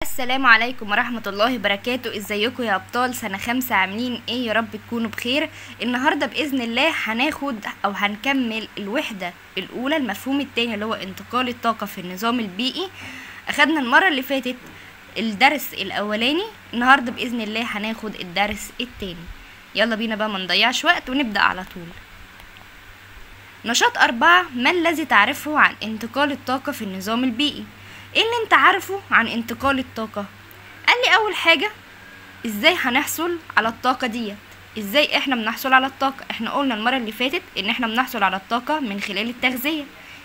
السلام عليكم ورحمة الله وبركاته. ازيكم يا ابطال سنة 5؟ عاملين ايه؟ يا رب تكونوا بخير. النهاردة بإذن الله هناخد او هنكمل الوحدة الاولى، المفهوم التاني اللي هو انتقال الطاقة في النظام البيئي. اخدنا المرة اللي فاتت الدرس الاولاني، النهاردة بإذن الله هناخد الدرس التاني. يلا بينا بقى ما نضيعش وقت ونبدأ على طول. نشاط 4، ما الذي تعرفه عن انتقال الطاقة في النظام البيئي؟ ايه اللي انت عارفه عن انتقال الطاقة؟ قال لي اول حاجة ازاي هنحصل على الطاقة ديت، ازاي احنا بنحصل على الطاقة. احنا قلنا المرة اللي فاتت ان احنا بنحصل على الطاقة من خلال التغذية،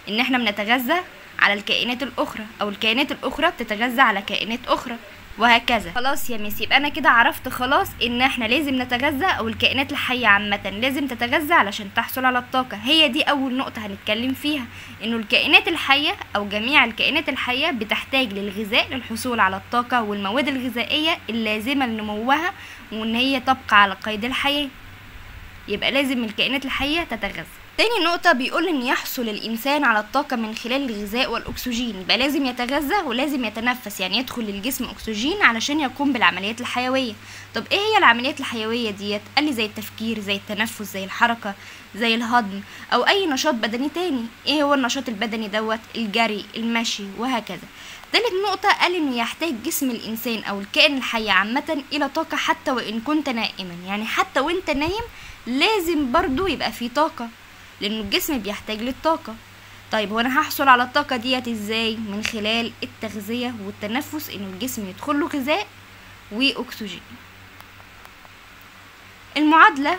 ان احنا بنتغذى على الكائنات الاخرى او الكائنات الاخرى بتتغذى على كائنات اخرى وهكذا. خلاص يا ميس، يبقى انا كده عرفت خلاص ان احنا لازم نتغذى او الكائنات الحية عامة لازم تتغذى علشان تحصل على الطاقة. هي دي اول نقطة هنتكلم فيها، انه الكائنات الحية او جميع الكائنات الحية بتحتاج للغذاء للحصول على الطاقة والمواد الغذائية اللازمة لنموها وان هي تبقى على قيد الحياة. يبقى لازم الكائنات الحية تتغذى. تاني نقطة بيقول ان يحصل الانسان على الطاقة من خلال الغذاء والاكسجين، يبقى لازم يتغذى ولازم يتنفس، يعني يدخل للجسم اكسجين علشان يقوم بالعمليات الحيوية. طب ايه هي العمليات الحيوية ديت؟ قال لي زي التفكير، زي التنفس، زي الحركة، زي الهضم، او اي نشاط بدني تاني. ايه هو النشاط البدني دوت؟ الجري، المشي، وهكذا. تالت نقطة قال انه يحتاج جسم الانسان او الكائن الحي عامة الى طاقة حتى وان كنت نائما، يعني حتى وانت نايم لازم برضو يبقى في طاقة، لأنه الجسم بيحتاج للطاقة. طيب هو أنا هحصل على الطاقة ديت إزاي؟ من خلال التغذية والتنفس، إنه الجسم يدخله غذاء وأكسجين. المعادلة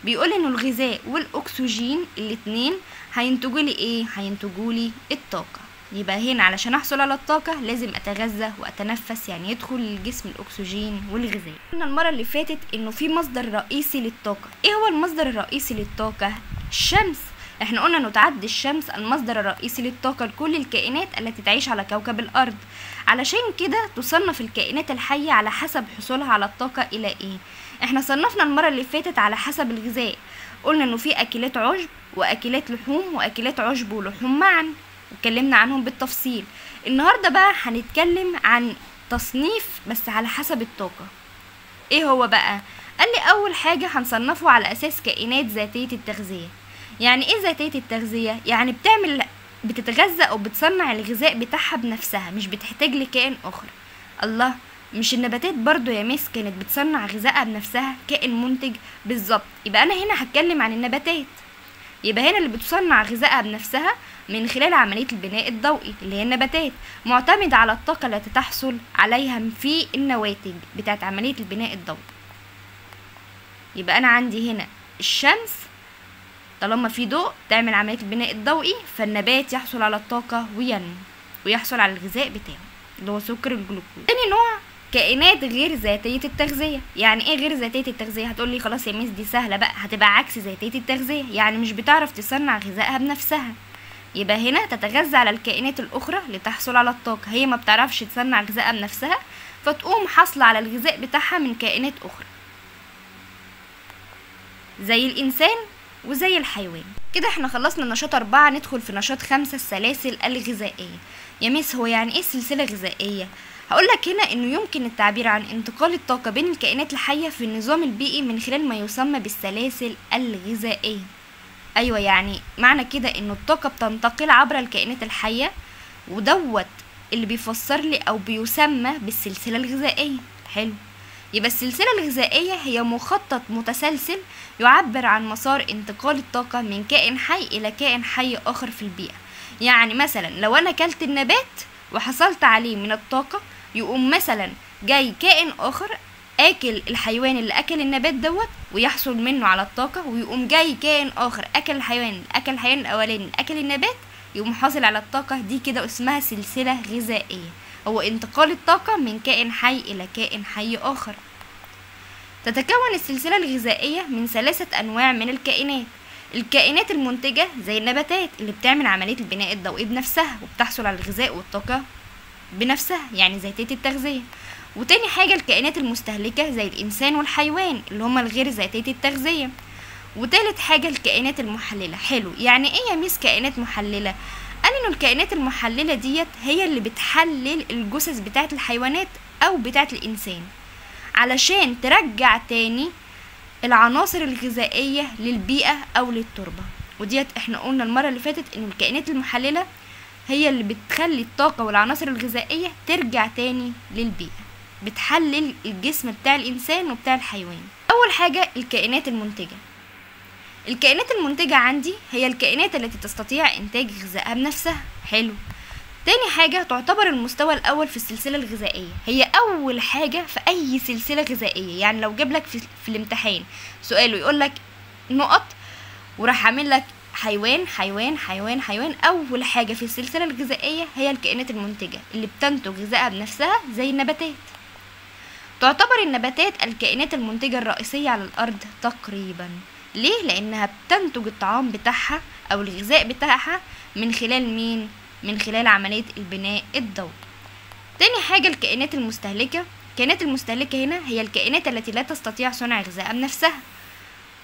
بيقول إنه الغذاء والأكسجين الاتنين هينتجوا لي إيه؟ هينتجوا لي الطاقة. يبقى هنا علشان أحصل على الطاقة لازم أتغذى وأتنفس، يعني يدخل للجسم الأكسجين والغذاء. قلنا المرة اللي فاتت إنه في مصدر رئيسي للطاقة. إيه هو المصدر الرئيسي للطاقة؟ الشمس. احنا قلنا انه تعد الشمس المصدر الرئيسي للطاقة لكل الكائنات التي تعيش على كوكب الارض. علشان كده تصنف الكائنات الحية على حسب حصولها على الطاقة الى ايه؟ احنا صنفنا المرة اللي فاتت على حسب الغذاء، قلنا انه في اكلات عشب واكلات لحوم واكلات عشب ولحوم معا، واتكلمنا عنهم بالتفصيل. النهاردة بقى هنتكلم عن تصنيف بس على حسب الطاقة. ايه هو بقى؟ قال لي اول حاجة هنصنفه على اساس كائنات ذاتية التغذية. يعني ايه ذاتية التغذية؟ يعني بتتغذى او بتصنع الغذاء بتاعها بنفسها، مش بتحتاج لكائن اخر. الله، مش النباتات برضو يا ميس كانت بتصنع غذائها بنفسها؟ كائن منتج بالظبط. يبقى انا هنا هتكلم عن النباتات. يبقى هنا اللي بتصنع غذائها بنفسها من خلال عملية البناء الضوئي اللي هي النباتات، معتمدة على الطاقة التي تحصل عليها في النواتج بتاعت عملية البناء الضوئي. يبقى انا عندي هنا الشمس طالما في ضوء تعمل عملية البناء الضوئي، فالنبات يحصل على الطاقة وينمو ويحصل على الغذاء بتاعه اللي هو سكر الجلوكوز. تاني نوع كائنات غير ذاتية التغذية. يعني ايه غير ذاتية التغذية؟ هتقولي خلاص يا ميس دي سهلة بقى، هتبقى عكس ذاتية التغذية، يعني مش بتعرف تصنع غذائها بنفسها. يبقى هنا تتغذى على الكائنات الأخرى لتحصل على الطاقة، هي ما بتعرفش تصنع غذائها بنفسها فتقوم حاصلة على الغذاء بتاعها من كائنات أخرى زي الإنسان وزي الحيوان. كده احنا خلصنا نشاط 4، ندخل في نشاط 5، السلاسل الغذائية. يا ميس هو يعني ايه السلسلة الغذائية؟ هقولك هنا انه يمكن التعبير عن انتقال الطاقة بين الكائنات الحية في النظام البيئي من خلال ما يسمى بالسلاسل الغذائية. ايوه، يعني معنى كده انه الطاقة بتنتقل عبر الكائنات الحية، ودوت اللي بيفسر لي او بيسمى بالسلسلة الغذائية. حلو. يبقى السلسلة الغذائية هي مخطط متسلسل يعبر عن مسار انتقال الطاقة من كائن حي إلى كائن حي آخر في البيئة. يعني مثلا لو أنا أكلت النبات وحصلت عليه من الطاقة، يقوم مثلا جاي كائن آخر آكل الحيوان اللي أكل النبات دوت ويحصل منه على الطاقة، ويقوم جاي كائن آخر أكل الحيوان اللي أكل الحيوان الأولاني اللي أكل النبات، يقوم حاصل على الطاقة دي. كده اسمها سلسلة غذائية، هو انتقال الطاقة من كائن حي إلى كائن حي آخر. تتكون السلسلة الغذائية من 3 أنواع من الكائنات. الكائنات المنتجة زي النباتات اللي بتعمل عملية البناء الضوئي بنفسها وبتحصل على الغذاء والطاقة بنفسها، يعني ذاتية التغذية. وتاني حاجة الكائنات المستهلكة زي الإنسان والحيوان اللي هما الغير ذاتية التغذية. وتالت حاجة الكائنات المحللة. حلو، يعني ايه يا ميس كائنات محللة؟ قال إنه الكائنات المحللة ديت هي اللي بتحلل الجثث بتاعة الحيوانات أو بتاعة الإنسان علشان ترجع تاني العناصر الغذائية للبيئة أو للتربة. وديت احنا قلنا المرة اللي فاتت إن الكائنات المحللة هي اللي بتخلي الطاقة والعناصر الغذائية ترجع تاني للبيئة، بتحلل الجسم بتاع الإنسان وبتاع الحيوان. أول حاجة الكائنات المنتجة. الكائنات المنتجة عندي هي الكائنات التي تستطيع إنتاج غذائها بنفسها. حلو. تاني حاجة تعتبر المستوى الأول في السلسلة الغذائية، هي أول حاجة في أي سلسلة غذائية. يعني لو جابلك في الامتحان سؤال ويقولك نقط وراح عامل لك حيوان حيوان حيوان حيوان، أول حاجة في السلسلة الغذائية هي الكائنات المنتجة اللي بتنتج غذائها بنفسها زي النباتات. تعتبر النباتات الكائنات المنتجة الرئيسية على الأرض تقريبا. ليه؟ لأنها بتنتج الطعام بتاعها أو الغذاء بتاعها من خلال مين؟ من خلال عملية البناء الضوئي. تاني حاجة الكائنات المستهلكة. الكائنات المستهلكة هنا هي الكائنات التي لا تستطيع صنع غذائها بنفسها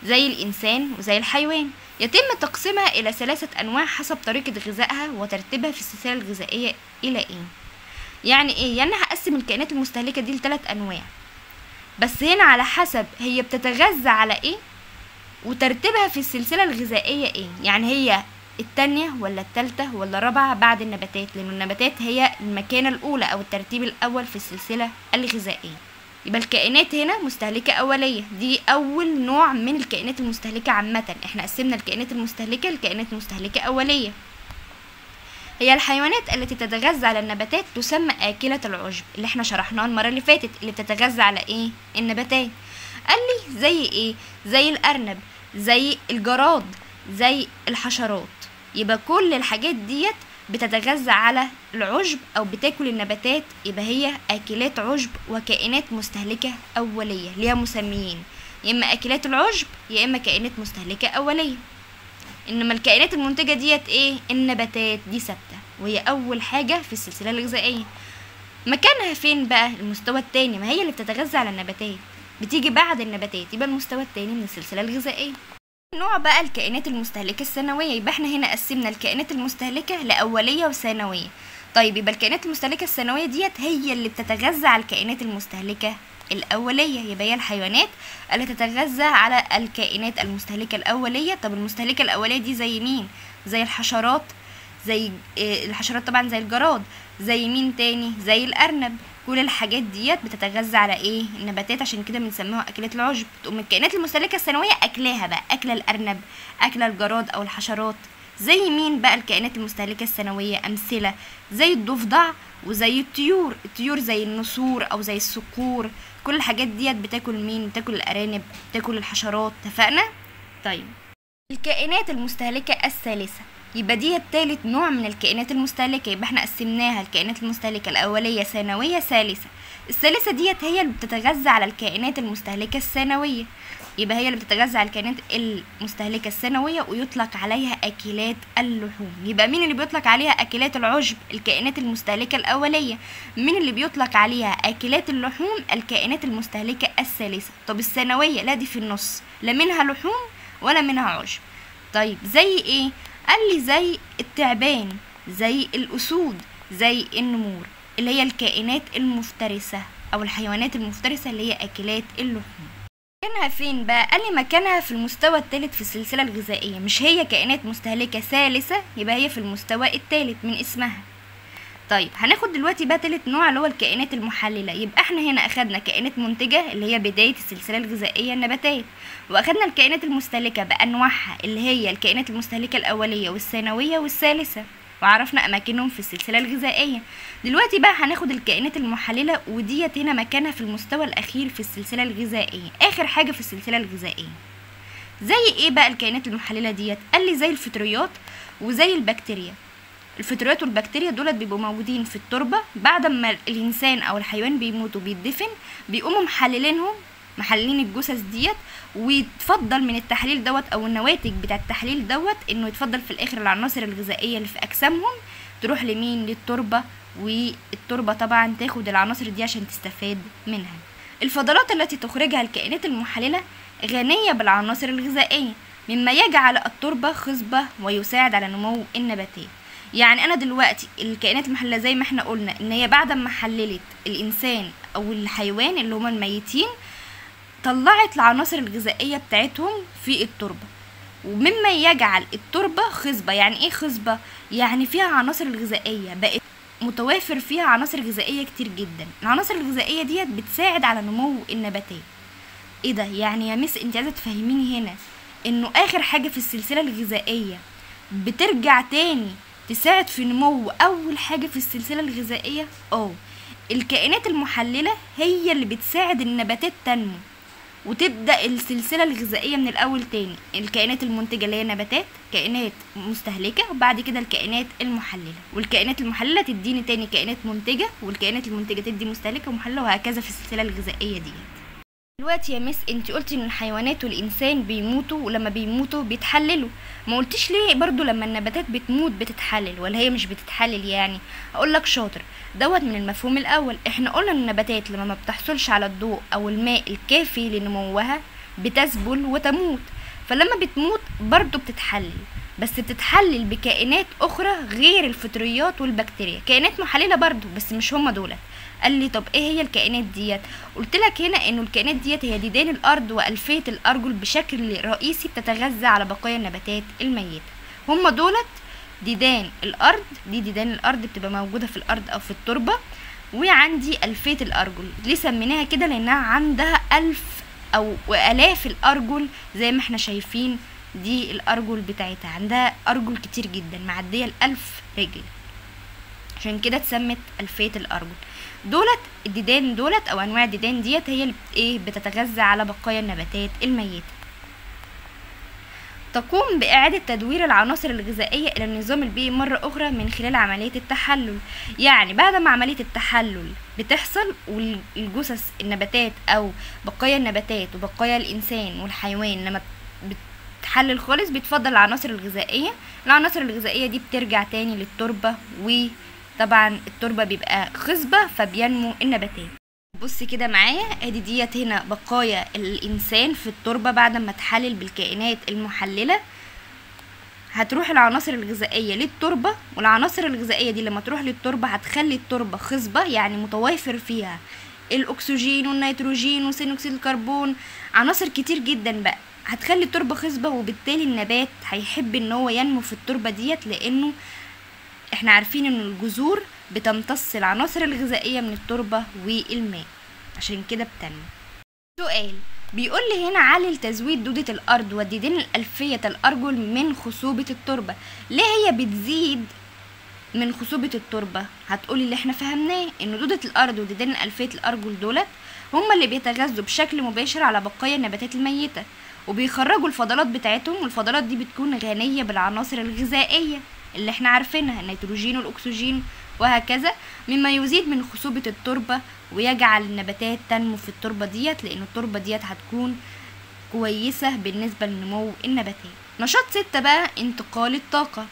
زي الإنسان وزي الحيوان. يتم تقسيمها إلى 3 أنواع حسب طريقة غذائها وترتيبها في السلسلة الغذائية إلى إيه؟ يعني إيه؟ يعني هقسم الكائنات المستهلكة دي ل3 أنواع، بس هنا على حسب هي بتتغذى على إيه وترتيبها في السلسلة الغذائية إيه. يعني هي التانية ولا التالتة ولا الرابعة بعد النباتات، لأن النباتات هي المكانة الأولى أو الترتيب الأول في السلسلة الغذائية. يبقى الكائنات هنا مستهلكة أولية، دي أول نوع من الكائنات المستهلكة عامة. احنا قسمنا الكائنات المستهلكة لكائنات مستهلكة أولية. هي الحيوانات التي تتغذى على النباتات تسمى آكلة العشب، اللي احنا شرحناها المرة اللي فاتت، اللي بتتغذى على ايه؟ النباتات. قال لي زي ايه؟ زي الأرنب، زي الجراد، زي الحشرات. يبقى كل الحاجات ديت بتتغذى على العشب او بتاكل النباتات، يبقى هي اكلات عشب وكائنات مستهلكة اولية. ليها مسميين، يا اما اكلات العشب يا اما كائنات مستهلكة اولية. انما الكائنات المنتجة ديت ايه؟ النباتات دي ثابتة وهي اول حاجة في السلسلة الغذائية. مكانها فين بقى؟ المستوى التاني، ما هي اللي بتتغذى على النباتات، بتيجي بعد النباتات، يبقى المستوى التاني من السلسلة الغذائية. نوع بقى الكائنات المستهلكة الثانوية. يبقى احنا هنا قسمنا الكائنات المستهلكة لأولية وثانوية. طيب يبقى الكائنات المستهلكة الثانوية ديت هي اللي بتتغذى على الكائنات المستهلكة الأولية، يبقى هي الحيوانات اللي تتغذى على الكائنات المستهلكة الأولية. طب المستهلكة الأولية دي زي مين؟ زي الحشرات، زي الحشرات طبعا، زي الجراد، زي مين تاني؟ زي الأرنب. كل الحاجات ديت بتتغذى على ايه؟ النباتات، عشان كده بنسميها اكلات العشب. تقوم الكائنات المستهلكه الثانوية اكلاها بقى، اكله الارنب، اكله الجراد او الحشرات. زي مين بقى الكائنات المستهلكه الثانوية؟ امثلة زي الضفدع وزي الطيور، الطيور زي النسور او زي الصقور. كل الحاجات ديت بتاكل مين؟ بتاكل الارانب، بتاكل الحشرات. اتفقنا؟ طيب الكائنات المستهلكه الثالثة، يبقى دي التالت نوع من الكائنات المستهلكة. يبقى احنا قسمناها الكائنات المستهلكة الأولية، ثانوية، ثالثة. الثالثة ديت هي اللي بتتغذى على الكائنات المستهلكة الثانوية، يبقى هي اللي بتتغذى على الكائنات المستهلكة الثانوية ويطلق عليها أكلات اللحوم. يبقى مين اللي بيطلق عليها أكلات العشب؟ الكائنات المستهلكة الأولية. مين اللي بيطلق عليها أكلات اللحوم؟ الكائنات المستهلكة الثالثة. طب الثانوية لا، دي في النص، لا منها لحوم ولا منها عشب. طيب زي ايه؟ قال لي زي التعبان، زي الأسود، زي النمور، اللي هي الكائنات المفترسة أو الحيوانات المفترسة اللي هي أكلات اللحوم. مكانها فين بقى؟ قال لي مكانها في المستوى الثالث في السلسلة الغذائية. مش هي كائنات مستهلكة ثالثة، يبقى هي في المستوى الثالث من اسمها. طيب هناخد دلوقتي بقى تالت نوع اللي هو الكائنات المحللة. يبقى احنا هنا اخدنا كائنات منتجة اللي هي بداية السلسلة الغذائية النباتات، واخدنا الكائنات المستهلكة بأنواعها اللي هي الكائنات المستهلكة الأولية والثانوية والثالثة، وعرفنا أماكنهم في السلسلة الغذائية. دلوقتي بقى هناخد الكائنات المحللة، وديت هنا مكانها في المستوى الأخير في السلسلة الغذائية، آخر حاجة في السلسلة الغذائية. زي ايه بقى الكائنات المحللة ديت؟ قال لي زي الفطريات وزي البكتيريا. الفطريات والبكتيريا دولت بيبقوا موجودين في التربة، بعد ما الإنسان أو الحيوان بيموت وبيدفن بيقوموا محللينهم، محللين الجثث ديت، ويتفضل من التحليل دوت أو النواتج بتاع التحليل دوت إنه يتفضل في الآخر العناصر الغذائية اللي في أجسامهم تروح لمين؟ للتربة، والتربة طبعا تاخد العناصر دي عشان تستفاد منها. الفضلات التي تخرجها الكائنات المحللة غنية بالعناصر الغذائية، مما يجعل التربة خصبة ويساعد على نمو النباتات. يعني انا دلوقتي الكائنات المحللة زي ما احنا قلنا ان هي بعد ما حللت الانسان او الحيوان اللي هما الميتين طلعت العناصر الغذائية بتاعتهم في التربة، ومما يجعل التربة خصبة. يعني ايه خصبة؟ يعني فيها عناصر الغذائية، بقت متوافر فيها عناصر غذائية كتير جدا. العناصر الغذائية ديت بتساعد على نمو النباتات. ايه ده يعني يا مس؟ انت عايزة تفهميني هنا انه اخر حاجة في السلسلة الغذائية بترجع تاني تساعد في نمو اول حاجة في السلسلة الغذائية؟ الكائنات المحللة هي اللي بتساعد النباتات تنمو وتبدأ السلسلة الغذائية من الأول تاني. الكائنات المنتجة اللي هي نباتات، كائنات مستهلكة، وبعد كده الكائنات المحللة، والكائنات المحللة تديني تاني كائنات منتجة، والكائنات المنتجة تدي مستهلكة ومحللة، وهكذا في السلسلة الغذائية ديت. دلوقتي يا مس انت قلتي ان الحيوانات والإنسان بيموتوا، ولما بيموتوا بيتحللوا، ما قلتيش ليه برضو لما النباتات بتموت بتتحلل ولا هي مش بتتحلل؟ يعني اقول لك شاطر، دوت من المفهوم الاول. احنا قلنا ان النباتات لما ما بتحصلش على الضوء او الماء الكافي لنموها بتذبل وتموت، فلما بتموت برضو بتتحلل، بس بتتحلل بكائنات اخرى غير الفطريات والبكتيريا، كائنات محللة برضو بس مش هما دولت. قال لي طب ايه هي الكائنات ديت؟ قلت لك هنا انه الكائنات ديت هي ديدان الارض والفيه الارجل بشكل رئيسي بتتغذى على بقايا النباتات الميتة. هما دولت ديدان الارض، دي ديدان الارض بتبقى موجودة في الارض او في التربة، وعندي الفيه الارجل. ليه سميناها كده؟ لانها عندها الف او الاف الارجل زي ما احنا شايفين، دي الارجل بتاعتها عندها ارجل كتير جدا معدية ال1000 رجل، عشان كده اتسمت الفيه الارجل. دولت الديدان دولت او انواع الديدان ديت هي اللي بتتغذى على بقايا النباتات الميتة. تقوم باعادة تدوير العناصر الغذائية الى النظام البيئي مرة اخرى من خلال عملية التحلل. يعني بعد ما عملية التحلل بتحصل والجثث النباتات او بقايا النباتات وبقايا الانسان والحيوان لما بتحلل خالص بيتفضل العناصر الغذائية، العناصر الغذائية دي بترجع تاني للتربه، وطبعا التربة بيبقى خصبة فبينمو النباتات. بص كده معايا، ادي ديت هنا بقايا الانسان في التربة بعد ما تحلل بالكائنات المحلله، هتروح العناصر الغذائية للتربه، والعناصر الغذائية دي لما تروح للتربه هتخلي التربة خصبة، يعني متوافر فيها الاكسجين والنيتروجين وثاني اكسيد الكربون، عناصر كتير جدا بقى هتخلي التربة خصبة، وبالتالي النبات هيحب ان هو ينمو في التربة ديت، لانه احنا عارفين ان الجذور بتمتص العناصر الغذائية من التربة والماء، عشان كده بتنمو. سؤال بيقول لي هنا علل تزويد دودة الارض والديدان الالفية الارجل من خصوبة التربة. ليه هي بتزيد من خصوبة التربة؟ هتقولي اللي احنا فهمناه ان دودة الارض وديدان الالفية الارجل دولت هما اللي بيتغذوا بشكل مباشر على بقايا النباتات الميتة، وبيخرجوا الفضلات بتاعتهم، والفضلات دي بتكون غنية بالعناصر الغذائية اللي احنا عارفينها، النيتروجين والاكسجين وهكذا، مما يزيد من خصوبة التربة ويجعل النباتات تنمو في التربة ديت، لان التربة ديت هتكون كويسة بالنسبة لنمو النباتات. نشاط 6 بقى انتقال الطاقة.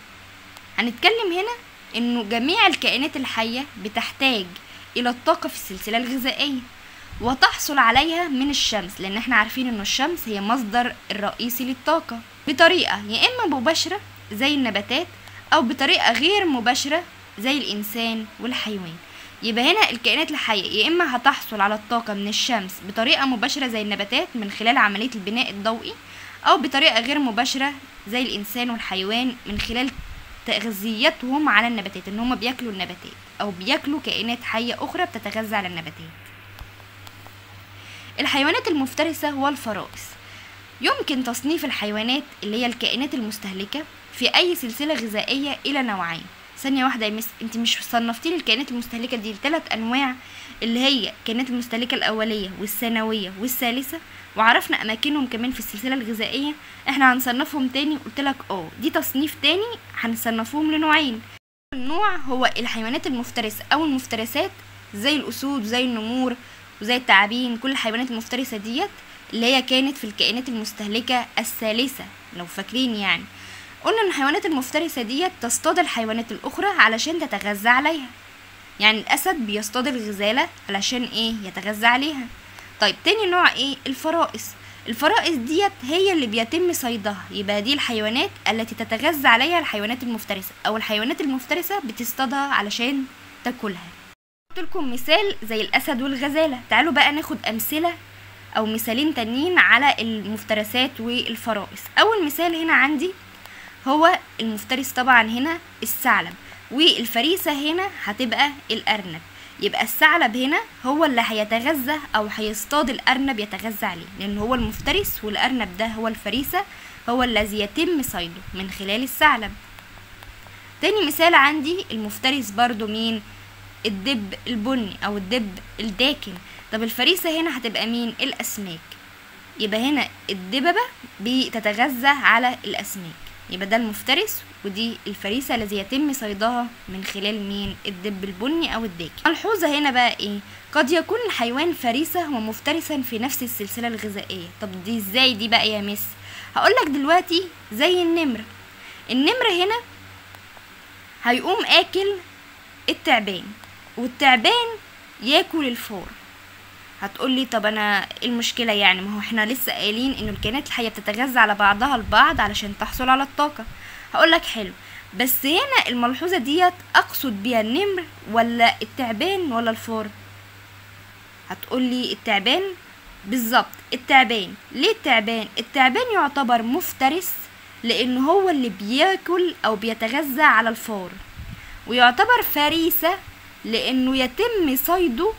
هنتكلم هنا انه جميع الكائنات الحية بتحتاج الى الطاقة في السلسلة الغذائية وتحصل عليها من الشمس، لان احنا عارفين ان الشمس هي مصدر الرئيسي للطاقة، بطريقة يا اما مباشرة زي النباتات او بطريقة غير مباشرة زي الانسان والحيوان. يبقى هنا الكائنات الحية يا اما هتحصل على الطاقة من الشمس بطريقة مباشرة زي النباتات من خلال عملية البناء الضوئي، او بطريقة غير مباشرة زي الانسان والحيوان من خلال تغذيتهم على النباتات، ان هم بياكلوا النباتات او بياكلوا كائنات حية اخرى بتتغذى على النباتات. الحيوانات المفترسة والفرائس. يمكن تصنيف الحيوانات اللي هي الكائنات المستهلكة في اي سلسلة غذائية الى نوعين. ثانية واحدة يا مس، انت مش صنفتي لي الكائنات المستهلكة دي لثلاث انواع اللي هي الكائنات المستهلكة الاولية والثانوية والثالثة، وعرفنا اماكنهم كمان في السلسلة الغذائية، احنا هنصنفهم تاني؟ قلت لك دي تصنيف تاني هنصنفهم لنوعين. النوع هو الحيوانات المفترسة او المفترسات زي الاسود وزي النمور وزي التعابين، كل الحيوانات المفترسة ديت اللي هي كانت في الكائنات المستهلكة الثالثة لو فاكرين. يعني قلنا ان الحيوانات المفترسة ديت تصطاد الحيوانات الاخرى علشان تتغذى عليها، يعني الاسد بيصطاد الغزالة علشان ايه؟ يتغذى عليها. طيب تاني نوع ايه؟ الفرائس. الفرائس ديت هي اللي بيتم صيدها، يبقى دي الحيوانات التي تتغذى عليها الحيوانات المفترسة، او الحيوانات المفترسة بتصطادها علشان تاكلها. قلت لكم مثال زي الاسد والغزالة، تعالوا بقى ناخد امثلة او مثالين تانيين على المفترسات والفرائس. اول مثال هنا عندي هو المفترس طبعا هنا الثعلب، والفريسة هنا هتبقى الارنب. يبقى الثعلب هنا هو اللي هيتغذى او هيصطاد الارنب يتغذى عليه، لان هو المفترس والارنب ده هو الفريسة، هو الذي يتم صيده من خلال الثعلب. تاني مثال عندي المفترس برضو مين؟ الدب البني او الدب الداكن. طب الفريسة هنا هتبقى مين؟ الاسماك. يبقى هنا الدببة بتتغذى على الاسماك، يبقى ده المفترس ودي الفريسة الذي يتم صيدها من خلال مين؟ الدب البني او الداكن. ملحوظة هنا بقى ايه؟ قد يكون الحيوان فريسة ومفترسا في نفس السلسلة الغذائية. طب دي ازاي دي بقى يا مس؟ هقولك دلوقتي زي النمر. النمر هنا هيقوم اكل التعبان، والتعبان ياكل الفار. هتقولي طب انا ايه المشكلة يعني؟ ما هو احنا لسه قايلين انه الكائنات الحية بتتغذى على بعضها البعض علشان تحصل على الطاقة. هقولك حلو، بس هنا الملحوظة ديت اقصد بيها النمر ولا التعبان ولا الفار؟ هتقولي التعبان. بالظبط التعبان. ليه التعبان؟ التعبان يعتبر مفترس لان هو اللي بياكل او بيتغذى على الفار، ويعتبر فريسة لانه يتم صيده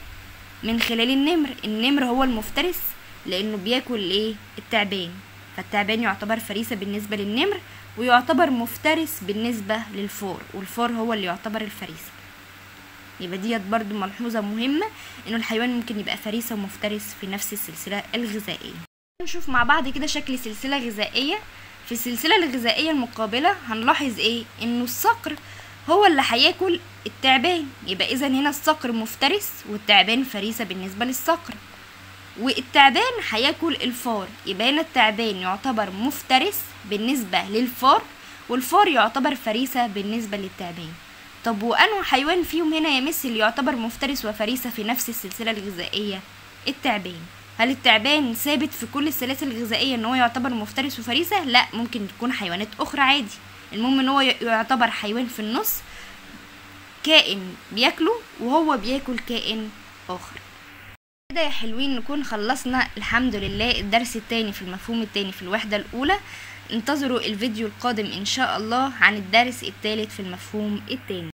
من خلال النمر. النمر هو المفترس لانه بياكل ايه؟ التعبان، فالتعبان يعتبر فريسة بالنسبة للنمر، ويعتبر مفترس بالنسبة للفار، والفار هو اللي يعتبر الفريسة. يبقى ديت برضو ملحوظة مهمة، انه الحيوان ممكن يبقى فريسة ومفترس في نفس السلسلة الغذائية. نشوف مع بعض كده شكل سلسلة غذائية. في السلسلة الغذائية المقابلة هنلاحظ ايه؟ انه الصقر هو اللي هياكل التعبان، يبقى اذا هنا الصقر مفترس والتعبان فريسة بالنسبة للصقر، والتعبان هياكل الفار، يبقى هنا التعبان يعتبر مفترس بالنسبة للفار، والفار يعتبر فريسة بالنسبة للتعبان. طب وانه حيوان فيهم هنا يا مس اللي يعتبر مفترس وفريسة في نفس السلسلة الغذائية؟ التعبان. هل التعبان ثابت في كل السلاسل الغذائية ان هو يعتبر مفترس وفريسة؟ لا، ممكن تكون حيوانات اخرى عادي، المهم ان هو يعتبر حيوان في النص، كائن بياكله وهو بياكل كائن اخر. كده يا حلوين نكون خلصنا الحمد لله الدرس الثاني في المفهوم الثاني في الوحدة الاولى. انتظروا الفيديو القادم ان شاء الله عن الدرس الثالث في المفهوم الثاني.